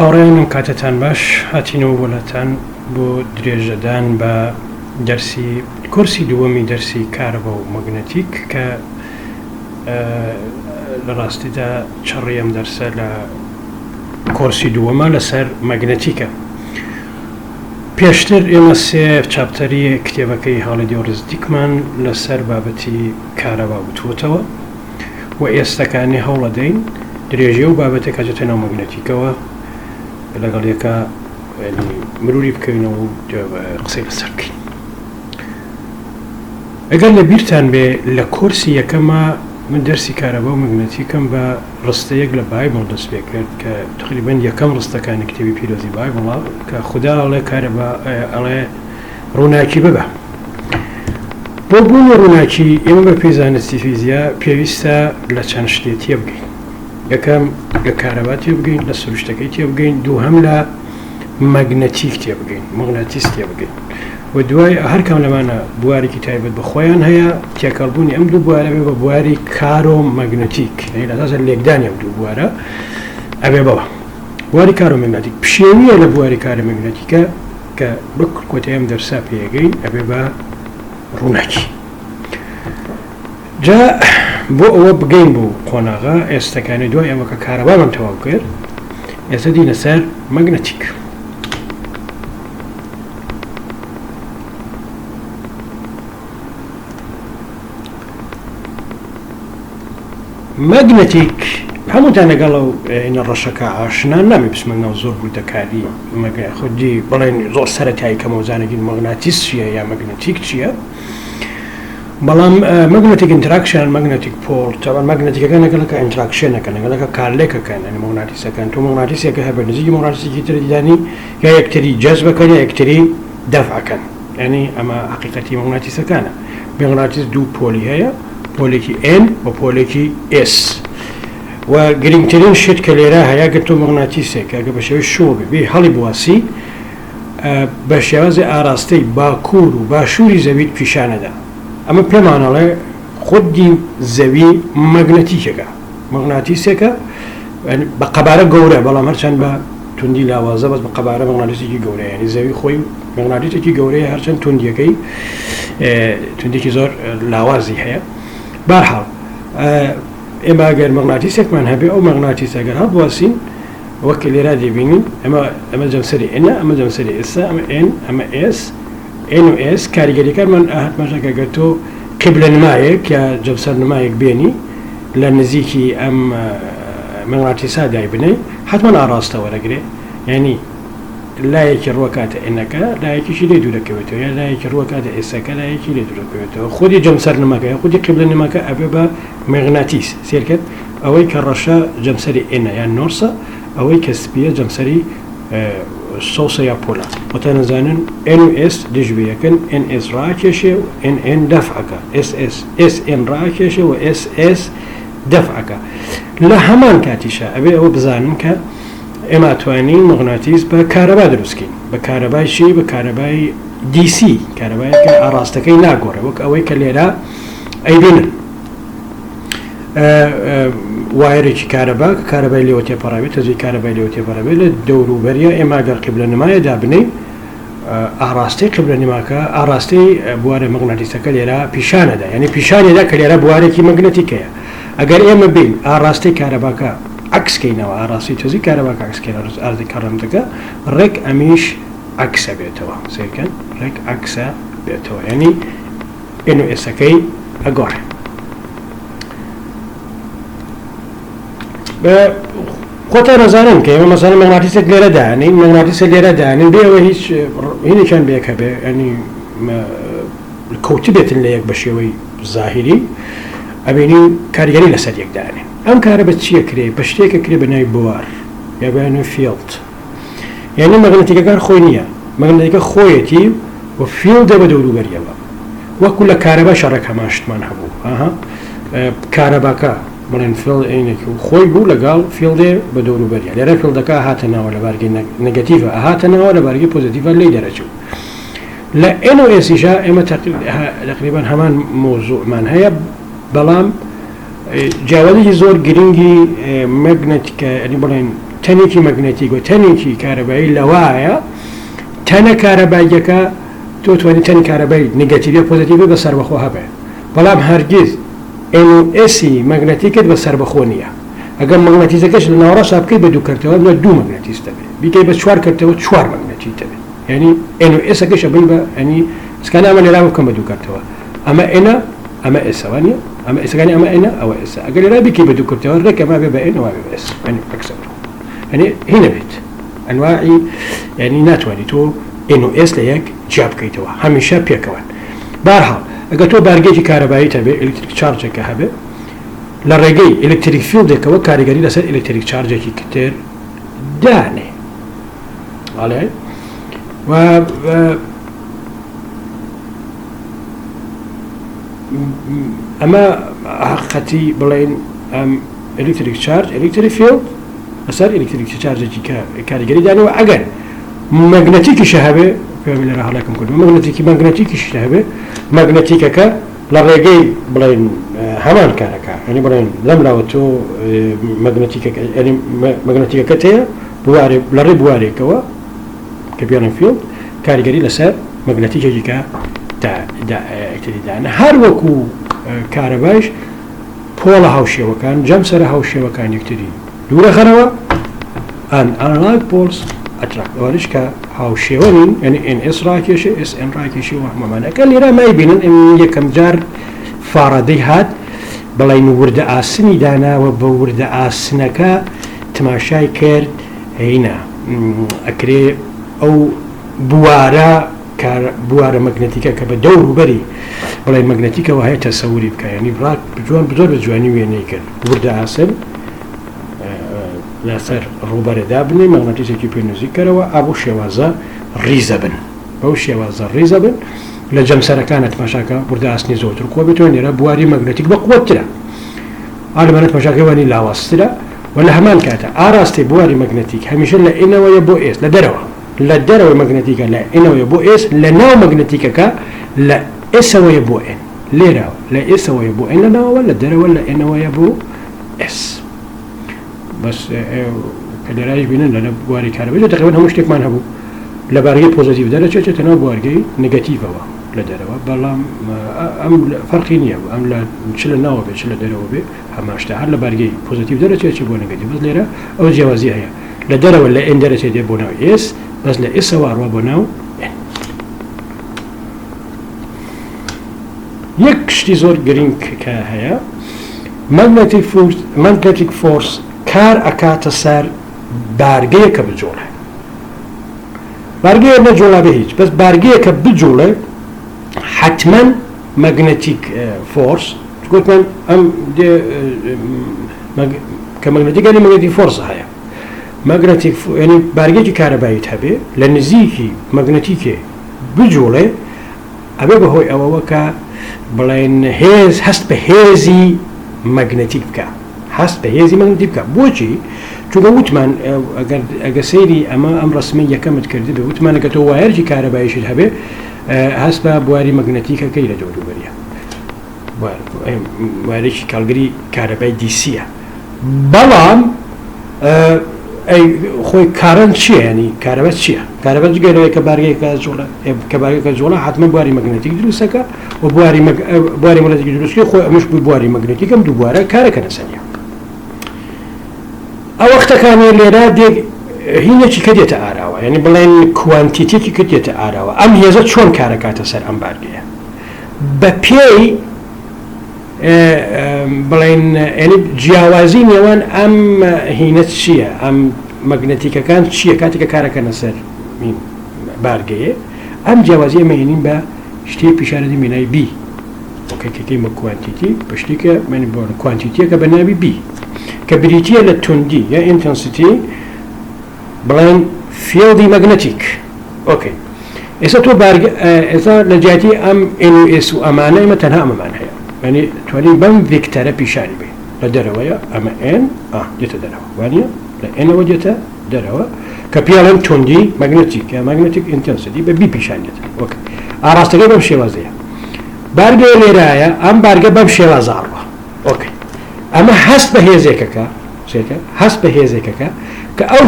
هاوڕێیانم کاتتان باش هاتینەوە بۆ لاتان بۆ درێژەدان بە دەرسی کۆرسی دووەمی دەرسی کارەبا و مەگنەتیک کە لە ڕاستیدا چڕی ئەم دەرسە لە کۆرسی دووەمە لەسەر مەگنەتیکە. پێشتر ئێمە سێ chapter ی کتێبەکەی هاڵیدی و ڕزدیکمان لەسەر بابەتی کارەبا وتووەتەوە و ئێستەکانێ هەوڵەدەین درێژی ئەو بابەتە کە چێتە ناو مەگنەتیکەوە لەگەڵ یەکا یانی مروری بکەینەوە و قسەی لەسەر بکەین. ئەگەر لە بیرتان بێ لە کۆرسی یەکەما من دەرسی کارەبا و مەگنەتیکم بە ڕستەیەک لە Bible دەست پێ کرد کە تقریبەن یەکەم ڕستەکانی کتێبی پیرۆزی Bible ە کە خودا ئەڵێ کارەبا ئەڵێ ڕووناکی ببە. بۆ بوونی ڕووناکی ئێمە بە پێی زانستی فیزیا پێویستە لە چەند شتێ تێبگەین. یەکەم لە کارەبا تێبگەین، لە سروشتەکەی تێبگەین، دووهەم لە مەگنەتیک تێبگەین، مغناتیس تێبگەین. و دوای هەر کام لەمانە بوارێکی تایبەت بە خۆیان هەیە، تێکەڵبوونی ئەم دوو بوارە بێ بە بواری کارۆمەگنەتیک، یانی لە ئەساسا لێکدانی ئەم دوو بوارە ئەبێ بەوە. بواری کارۆمەگنەتیک پشێوییە لە بواری کارۆمەگنەتیکە کە بە کۆتایی ئەم دەرسە پێگەین ئەبێ بە ڕووناکی. جا بۆ ئەوە بگەین بەو قۆناغە ئێستەکانی دوای ئەوە کە کارەبامان تەواو کرد ئێستا دینە سەر مەگنەتیک. مەگنەتیک هەمووتان لەگەڵ ئەو عینە ڕەشەکە ئاشنان نابێ بچمە ناو زۆر وردەکاری مەگە خودی بڵێن زۆر سەرەتایی کەمەوە زانەگین مەغناتیس چییە یا مەگنەتیک چییە بەڵام magnetic interaction magnetic pole تەبعەن مەگنەتیکەکان لەگەڵەکە interaction ەکەن لەگەڵەکە کارلێکەکەن یعنی مەغناتیسەکان تۆ مەغناتیسێکە هەبێت نزیکی مەغناتیسێکی تر دیدانی یا یەکتری جەزبەکەن یا یەکتری دەفعەکەن یعنی ئەمە حقیقەتی مەغناتیسەکانە مەغناتیس دوو pole ی هەیە pole ێکی N و pole ێکی S و گرنگترین شت کە لێرە هەیە گەر تۆ مەغناتیسێک ئەگە بە شێوەی شۆ بێ هەڵی بواسی بە شێوازی ئاراستەی باکوور و باشووری زەویت پیشانەدا. ئەمە پێمان ئەڵێ خودی زەوی مەگنەتیکێکە، مغناتیسێکە بە قەبارە گەورە، بەڵام هەرچەند بە توندی لاوازە بەس بە قەبارە مغناتیسێکی گەورەیە. یعنی زەوی خۆی مغناتیسێکی گەورەیە هەرچەند توندیەکەی توندێکی زۆر لاوازی هەیە. بارحاڵ ئێمە ئەگەر مغناتیسێکمان هەبێ ئەو مغناتیسە گەر هەڵبواسین وەک لێرا دەیبینین ئەمە ئەمە جەمسەری N ە ئەمە جەمسەری S ە ئەمە N ئەمە S N و S کاریگەریەکانمان ئاهاتمەشەکە گەر تۆ قیبلە نمایەک یا جەمسەر نمایەک بێنی لە نزیکی ئەم مغناطیسا دایبنەی حتمما ئاڕاستە وەرەگرێ یعنی لایەکی ڕوەکاتە N ەکە لایەکیشی لێ دوورەکەوێتەوە یا لایەکی ڕوەکاتە S ەکە لایەکی لێ دوورەکەوێتەوە خودی جەمسەر نماکە یا خودی قیبلە نماکە ئەبێ بە مغناتیس سێرکەن ئەوەی کە ڕەشە جەمسەری N ە یان north ە، ئەوەی کە سپییە جەمسەری south ە یا pole ە. خۆتان ئەزانن N و S دژ بە یەکن، N S ڕائەکێشێ و N N دەفع ئەکا، S S S N ڕائەکێشێ و S S دەفع ئەکا. لە هەمان کاتیشا ئەبێ ئەوە بزانن کە ئێمە ئەتوانین موغناتیس بە کارەبا دروست کەین. بە کارەبای چی؟ بە کارەبای DC، کارەبایەک کە ئاڕاستەکەی ناگۆڕێ وەک ئەوەی کە لێرە ئەیبینن. wire ێکی کارەبا کە کارەبای لێوە تێپەڕاوێت تەزووی کارەبای لێوە تێپەڕاوێت لە دەوروبەریە ئێمە گەر قیبلە نمایە دابنێین ئاڕاستەی قیبلە نماکە ئاڕاستەی بوارە مەگناتیسەکە لێرە پیشانەدا یعنی پیشانێدا کە لێرە بوارێکی مەگنەتیکەیە ئەگەر ئێمە بین ئاڕاستەی کارەباکە عەکسکەینەوە ئاڕاستەی تەزووی کارەباکە عەکسکەینەوە ئاڕاستەی current ەکە ڕێک ئەمیش عەکسە بێتەوە سەیرکەن ڕێک عەکسە بێتەوە یعنی N و S ەکەی ئەگۆڕێ. خۆتان ئەزانن کە ئێمە مەسەلەن مەغناتیسێک لێرە دانین مەغناتیسە لێرە دانین بێ ئەوە هیچ هینێکیان بێک هەبێ ینی کەوتبێتن لە یەک بە شێوەی زاهیری ئەبینی کاریگەری لەسەر یەک دانێن ئەم کارە بە چییە کرێ بە شتێکە کرێ بە ناوی بوار یا بە field یانی مەگنەتیکەکان خۆی نییە، مەگنەتیکە خۆیەتی و field ە بە دەوروبەریەوە. وەکو لە کارەبا شەڕێک هەمان شتمان هەبوو. ئەها کارەباکە بڵێن field عینێک خۆی بوو لەگەڵ field ێ بە دەوروبەریە. لێرە field ەکە هاتە ناوە لە بارگەی negative ە هاتە ناوە لە بارگەی positive ە لێی دەرەچوو. لە N و S یشا ئێمە تقریبا هەمان مەوزوعمان هەیە بەڵام جیاوازیی زۆر گرنگی مەگنەتیکە یانی بڵێن. تەنێکی مەگنەتیک و تەنێکی کارەبایی لەوایە تەنە کارەباییەکە تۆ توانی تەنی کارەبای negative یا positive بە سەربەخۆ هەبێ، بەڵام هەرگیز N و S ی مەگنەتیکت بە سەربەخۆ نییە. ئەگەر مەگنەتیزەکەش لە ناوەڕاستدا بکەی بە دوو کەرتەوە نە دوو مەگنەتیز دەبێت، بیکەی بە چوار کەرتەوە چوار مەگنەتیز دەبێت. یانی N و S ەکەش ئەبەی بە یانی سکانە ئەمە لێرا بکەم بە دوو کەرتەوە ئەمە N ە ئەمە S ە وانیە؟ ئەمە S ەکانی ئەمە N ە ئەوە S ە. ئەگەر لێرا بیکەی بە دوو کەرتەوە ڕێک ئەمە بێ بە N ئەوە بێ بە S. یانی عەکسە یانی هینە بێت. ئەنواعی یانی ناتوانی تۆ N و S لە یەک جیا بکەیتەوە هەمیشە پێکەوەن. بارحاڵ ئەگەر تۆ بارگێکی کارەباییت هەبێ electric charge ێکە هەبێ لە ڕێگەی electric field ێکەوە کاریگەری لەسەر electric charge ێکی تر دانێ ئەڵێ و ئەمە حقیقەتی بڵێن ئەم electric charge electric field لەسەر electric charge ێکی کاریگەری دانەوە ئەگەر مەگنەتیکیش هەبێ پێم لێرە هەڵێکم کردو مەگنەتیکی مەگنەتیکیش هەبێ مەگنەتیکەکە لە ڕێگەی بڵێن هەمان کارەکە ینی بڵێن لەم لاوە تۆ مەگنەتیکەکە ینی مەگنەتیکەکە تەیە بوارێ لە ڕێ بوارێکەوە کە پێڵێن field کاریگەری لەسەر مەگنەتیکێکی کە دانە هەر وەکو کارەبایش pole ە هاوشێوەکان، جەمسەرە هاوشێوەکان یەکتری دوورەخەنەوە، and unlike poles attract، ئەوانەش کە هاوشێوە نین، یعنی N S ڕاکێشێ، S N ڕاکێشێ و هەموومانە. کە لێرە مایبینن، ئەم یەکەم جار فاڕادەی هات، بڵێن وردە ئاسنی داناوە، بە وردە ئاسنەکە تماشای کرد، هینە ئەکرێ ئەو بوارە کار بوارە مەگنەتیکە کە بە دەور و بەری بڵێن مەگنەتیکەوە هەیە تەسەوری بکە یانی ڕاک جوان زۆر بە جوانی وێنەی کرد وردە ئاسن لەسەر ڕووبەرە دابنێ مەغنەتیسێکی پێ نزیک کەرەوە ئابوو شێوازە ڕیزە بن بەو شێوازە ڕیزە بن لە جەمسەرەکانە تماشاکە وردە ئاسنی زۆرتر قوە بێتەوە لێرە بواری مەگنەتیک بە قوەتترە ئالمانە تماشاکەی وانی لاوازترە و لە هەمان کاتە ئاراستەی بواری مەگنەتیک هەمیشە لە N ەوەیە بۆ S لە دەرەوە لە دەرەوەی مەگنەتیکە لە N ەوەیە بۆ S، لە ناو مەگنەتیکەکە لە S ەوەیە بۆ N. لێرە لە S ەوەیە بۆ N لە ناوەوە، لە دەرەوە لە N ەوەیە بۆ S. بەس کە لێرایش بینن لە بواری کارەبایی تقریبا هەموو شتێکمان هەبوو. لە بارگەی positive دەرەچێتە ناو بوارگەی negative ەوە لە دەرەوە، بەڵام ئەم فەرقی نییە، ئەم لە چ لە ناوە بێت چ لە دەرەوە بێ هەمان شتە، هەر لە بارگەی positive دەرەچێت چ بۆ negative، بەس لێرە ئەو جیاوازی هەیە. لە دەرەوە لە N دەرەچێت دێ بۆ ناو S، بەس لە S ەوە ئەڕوا بۆ ناو N. یەک شتی زۆر گرینگ کە هەیە magnetic force magnetic force کار ئەکاتە سەر بارگەیە کە بجوڵێ. بارگەیە نەجوڵا بێ هیچ، بەس بارگەیە کە بجوڵێ حتمما magnetic force گوتمان ئەم کە مەگنەتیک یانی magnetic force هەیە magnetic یانی بارگێکی کارەباییت هەبێ لە نزیکی مەگنەتیکێ بجوڵێ ئەبێ بەهۆی ئەوەوە کە بڵێن هێز هەست بە هێزی مەگنەتیک بکە هەست بە هێزی مەگنەتیک بکە بۆچی چونکە وتمان ئەگەر ئەگە سەیری ئەمە ئەم ڕسمی یەکەمت کردبێ وتمان ئەگەر تۆ wire ی کارەباییشت هەبێ هەست بە بواری مەگنەتیکەکەی لە دەوروبەریە wire ێکی کاڵگری کارەبای DC یە بەڵام ئەی خۆی current چییە ینی کارەبا چییە کارەبا جگە لەوەی کە بارگەیەکە جوڵە کە بارگەکە جوڵە حتمما بواری مەگنەتیک دروستەکە و بواری بواری مەگنەتیک دروستکە خۆی ئەمش بوو بواری مەگنەتیکەم دووبارە کارەکە لەسەریە ئەو وەختەکانێ لێرە دێ هینێکی کە دێتە ئاراوە یعنی بڵێن quantity ێکی کە دێتە ئاراوە ئەم هێزە چۆن کارەکاتە سەر ئەم بارگەیە بە پێی بڵێن یعنی جیاوازی نێوان ئەم هینە چییە ئەم مەگنەتیکەکان چییە کاتێک کە کارەکەنە سەر بارگەیە ئەم جیاوازیە مەهێنین بە شتێ پیشانەدی مێنای B okay کەکەی بە quantity بە شتێکە من بۆ quantity ەکە بە ناوی B کە بریتە لە توندی یا intensity بڵێن field ی مەگنەتیک okay ئێستا تۆ بارگ ئێستا لە جیاتی ئەم N و S و ئەمانە ئێمە تەنها ئەمەمان هەیە یعنی توانین بەم vector ە پیشانی بێ لە دەرەوەیە ئەمە N ئا دێتە دەرەوە وانە لە N ەوە دێتە دەرەوە کە پێڵێن توندی مەگنەتیک یا magnetic intensity بە B پیشان دێت okay ئاراستەکەی بەم شێوازەیە بارگە لێرایە ئەم بارگە بەم شێوازە ئەڕوا okay ئەمە هەست بە هێزێکەکە سێکە هەست بە هێزێکەکە کە ئەو.